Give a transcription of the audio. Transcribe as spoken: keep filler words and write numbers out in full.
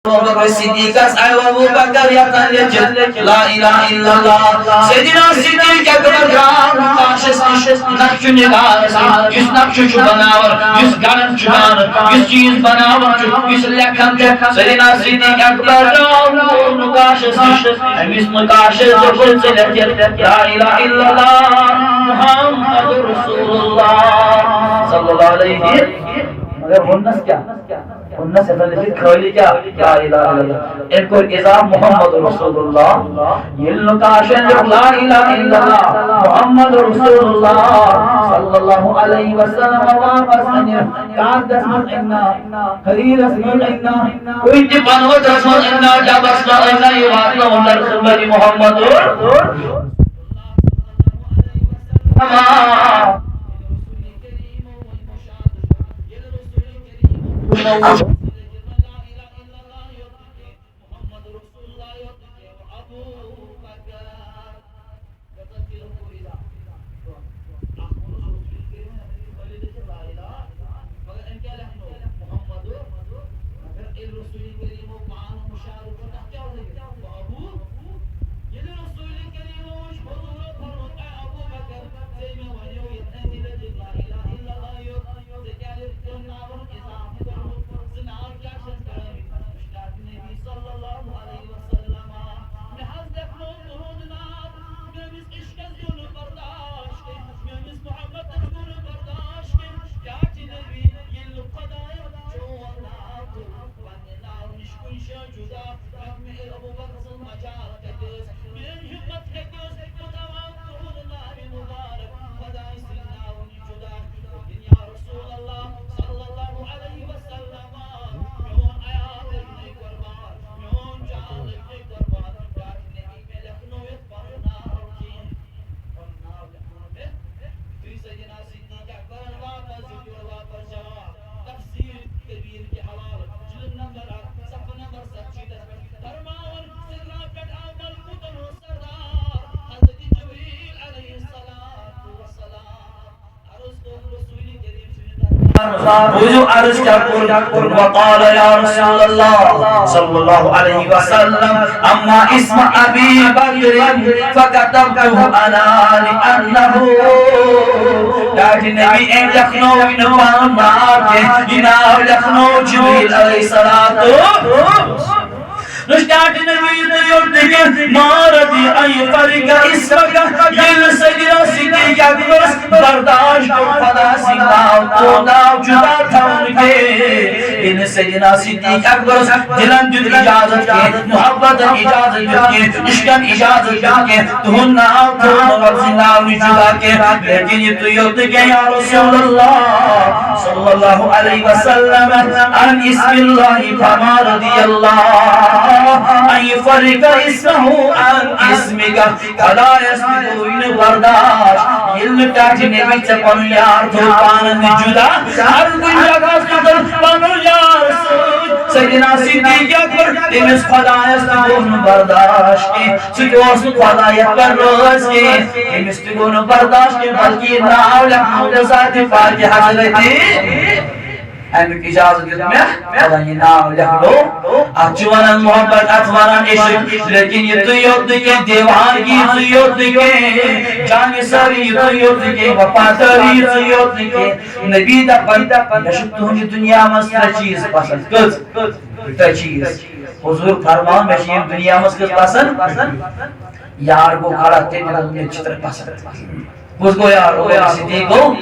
ابوبکر صدیقس آیو ابوبکر یتن لیکھِتھ لا الہ الا اللہ۔ سیدنا صدیق اکبر درٛاو نقاشس نِش، نقشہٕ نگارس نِش، یُس نقشہٕ چھُ بناوان، یُس گنٛڈان چھُ دانہٕ، یُس چیٖز بناوان چھُ، یُس لیکھان چھُ۔ سیدنا صدیق اکبر درٛاو نقاشس نِش، أمِس نقاشس دوٚپُن، ژٕ لیکھ لا الہ الا اللہ محمد رسول اللہ صلی اللہ علیہ۔ مگر ووٚننس کیٛاہ؟ ووٚننس یتن لیکھِتھ خٲلی کیٛاہ؟ لا الہ الا اللہ۔ أمۍ کوٚر اضافہٕ محمد رسول اللہ۔ ییٚلہِ نقاشن لیوٚکھ لا الہ الا اللہ محمد رسول اللہ صلی اللہ علیہ وسلم واپس انہِ کاغذس منٛز أنۍ نا، حریرس منٛز أنۍ نا، کُنہِ تہِ پنہٕ ؤتھرس منٛز أنۍ نا، ڈبس منٛز أنۍ نا، یہِ واتنووُن در خدمت محمد۔ بوٗزِو عرض کیٛاہ کوٚر۔ وقال یا رسول اللہ صلی اللہ علیہ وسلم، اما اسم ابی بکر فکتبتہ انا لانہ۔ ٹاٹھۍ نبی أمۍ لیکھنوو نہٕ پنُن ناو کینٛہہ، یہِ ناو لیکھنوو جبریل علیہ الصلوۃ۔ نُشتاٹ نبی تہٕ یوٚت نہٕ کینٛہہ، ما رضی ان یفرق اسمک۔ ییٚلہِ نہٕ سیدنا صدیق اکبرس برداشت کوٚر خدا سٕنٛدِ ناو، تو ناو جدا تھاوُن کینٛہہ۔ ییٚلہِ نہٕ سیدنا صدیق اکبرس دِلن دیُت اجازت کینٛہہ، محبتن اجازت دیُت کینٛہہ، عشقن اجازت دیُت کینٛہہ، تُہُنٛد ناو تھوٚو نہٕ رۄب سٕنٛدِ ناو نِش جدا کینٛہہ۔ لیکن یہِ تُہۍ یوٚت نہٕ کینٛہہ، یا رسول اللہ صلی اللہ علیہ وسلم، عن اسم اللہ فما رضی اللہ ان یفرق اسمہ عن اسمک۔ خدایس تہِ گوٚوٕے نہٕ برداشت، ییٚلہِ نہٕ ٹاٹھۍ نبی ژےٚ پنُن یار تھوٚو پانس نِش جدا۔ ہر کُنہِ جگہس تُلُن پنُن یار سۭتۍ۔ سیدنا صدیق اکبر، تٔمِس خدایس تہِ گوٚو نہٕ برداشت کینٛہہ، سُہ تہِ اوس نہٕ خدایس پٮ۪ٹھ رٲضۍ کینٛہہ، تٔمِس تہِ گوٚو نہٕ برداشت کینٛہہ، بلکہِ یہِ ناو لیکھنوو ذاتِ پاکِ حضرتِ۔ اَمیُک اجازت دیُت مےٚ، خۄداے یہِ ناو لیکھنو۔ اَتھ چھِ وَنان محبت، اَتھ وَنان عشق، لیکن یہِ تُہۍ یوت نہٕ کینٛہہ، دیوانگی یہِ تُہۍ یوت نہٕ کینٛہہ، جانثاری یہِ تُہۍ یوت نہٕ کینٛہہ، وفاداری یہِ تُہۍ یوت نہٕ کینٛہہ۔ نبی دَپان، مےٚ چھِ تُہٕنٛدِ دُنیا منٛز ترٛےٚ چیٖز پسنٛد۔ کٔژ؟ ترٛےٚ چیٖز۔ حضور فرمان، مےٚ چھِ ییٚمہِ دُنیا منٛز کٔژ پسنٛد؟ یار گوٚو کھڑا، تٔمۍ دوٚپ، مےٚ چھِ ترٛےٚ پسنٛد۔ کُس گوٚو یار؟ ابو بکر صدیق گوٚو۔